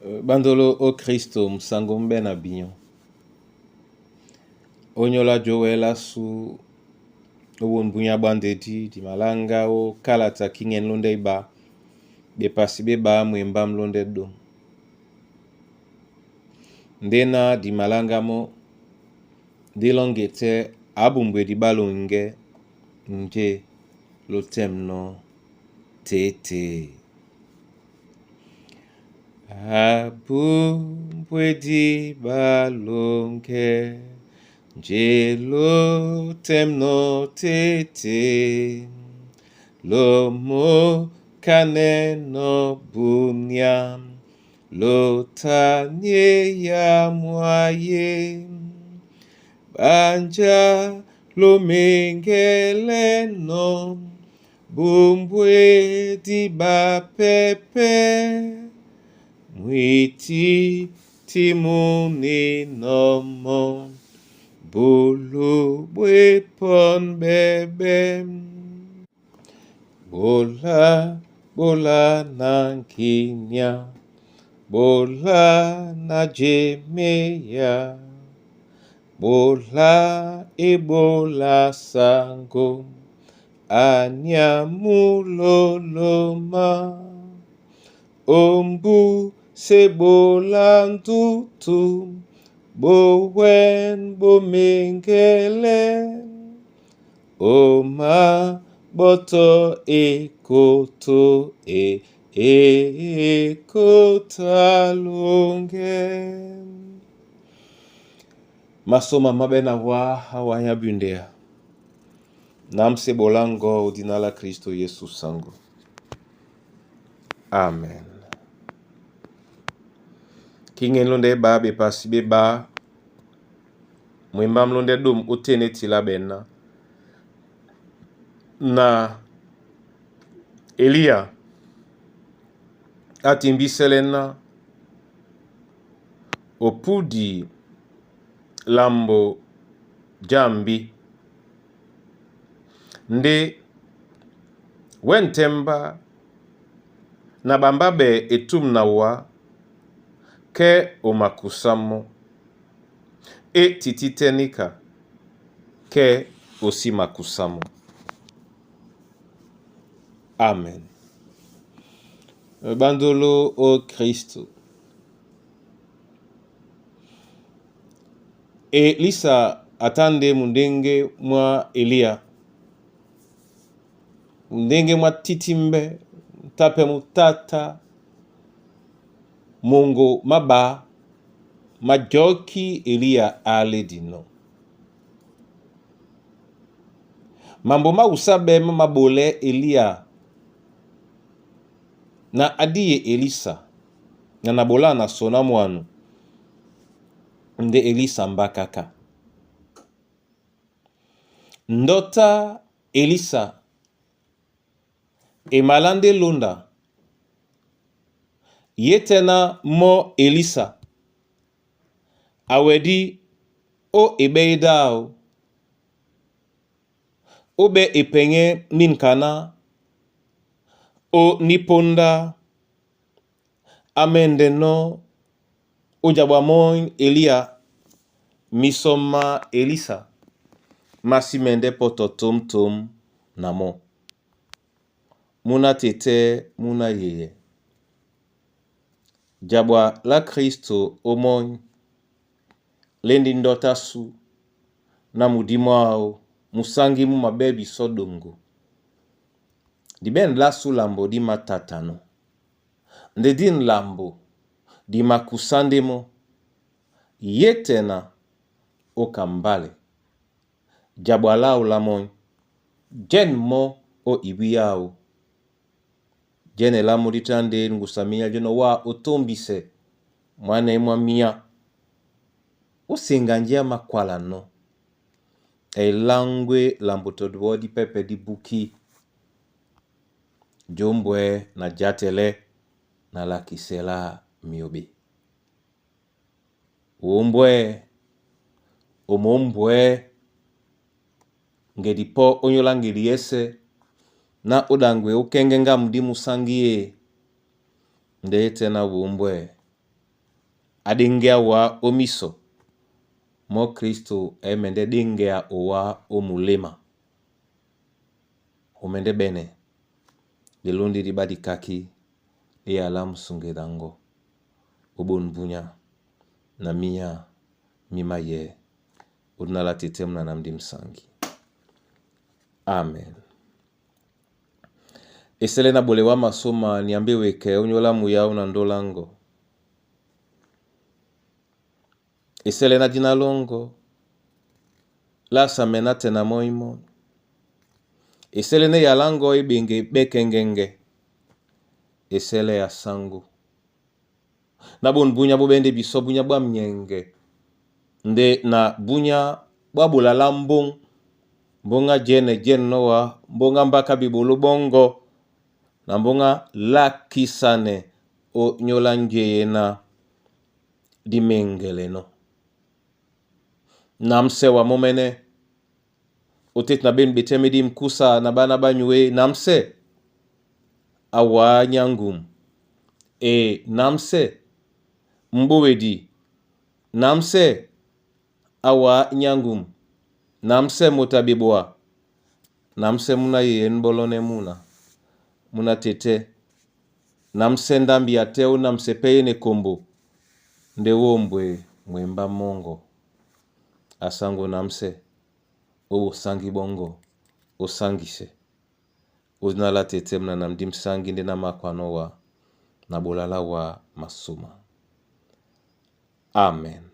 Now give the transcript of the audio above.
Bandolo o Kristo musango mbe na binyo. Onyola jowela su obon bunya bwa ndedi di malanga o kalata kingen londe iba bepasi beba mwemba londe dom. Ndena di malanga mo di longe te abumbwedi balonge nje lotemno tete. Abumbwedi balonge nje lotemno tete. Lomo kaneno bunya lotanye ya mwaye. Banja lomengeleno bumbwedi bapepe. Mwiti timuni nomo bulu bwepon bebe. Bola bola na nkinya bola na jemeya bola ebola sango anyamuloloma ombu sebola ndutu bowen bomengele oma boto ekoto e ekotalonge. Masoma mabena wa hawanya bundea. Namse bolango udinala Kristo Yesu sango. Amen. Kingen londe ba be pasi be ba mwemba mlonde dum utene tila bena na Elia atimbiselena opudi lambo jambi nde wentemba na bamba be etum na wa ke omakusamo e tititenika ke osimakusamo. Amen. Bandolo o Kristo. Elisa atande mundenge mwa Elia. Mundenge mwa titimbe tape mutata mongo maba majoki Elia ale dino. Mambo mausabe mabole Elia na adiye Elisa na nabola na sona mwanu nde Elisa mbakaka. Ndota Elisa emalande londa yetena mo Elisa awedi o ebeidao obe epenye minkana o niponda amende no ojabwa Elia misoma Elisa masimende poto tom tom na mo. Muna tete muna yeye. Jabwa la Kristo omony lendi ndota su na mudimo ao musangi mu mabebi sodongo. Di ben lasu lambo di matatano. Nde din lambo di makusandemo yetena okambale. Jabwa lao la jen mo o ibiyao. Jene la ditande ngusamia jeno wa otombise mwana mwa mia. Osenga njia makwala no. Elangwe lambo di pepe di buki. Jombwe na jatele na lakisela miobe. Ombwe omombwe ngedi po onyola ngeli ese na odangwe okenge nga mudi musangie nde tena wombwe. Aɗeŋgea wá ó miso mɔ́ Kristo ɛ́mɛndɛ́ ɗéŋgea owá ó muléma. Omɛndɛ́ ɓɛ́nɛ lelóndi di ɓá dikaki lé yala musungeda ŋgɔ ó ɓôn bunya na minya mi mayɛ́ ó dina lá tetɛ́ muna na ndím sangi. Amen. Esele na bole wa masoma Nyambe weke onyola muyau na ndolango. Esele na dina longo la samena tena moi-moi. Esele ne yalango ebenge bekengenge. Esele ya sango. Na bon bunya bobende biso bunya bwa mnyenge. Nde na bunya bwa bolala mbong. Mbonga jene jene noa mbonga mbaka bibolo bongo. Na mbonga lakisane o nyola njeye na dimengele no. Namse wa momene otet na ben beteme mkusa na bana banyue namse awa nyangum e namse mbowedi namse awa nyangum namse motabeboa namse muna ye nbolone muna muna tete namse ndambi ya teo namse peye ne kombo nde wombwe mwemba mongo asango namse obosangi bongo osangise ozinala tete muna na mdi msangi nde na makwano wa na bolala wa masuma. Amen.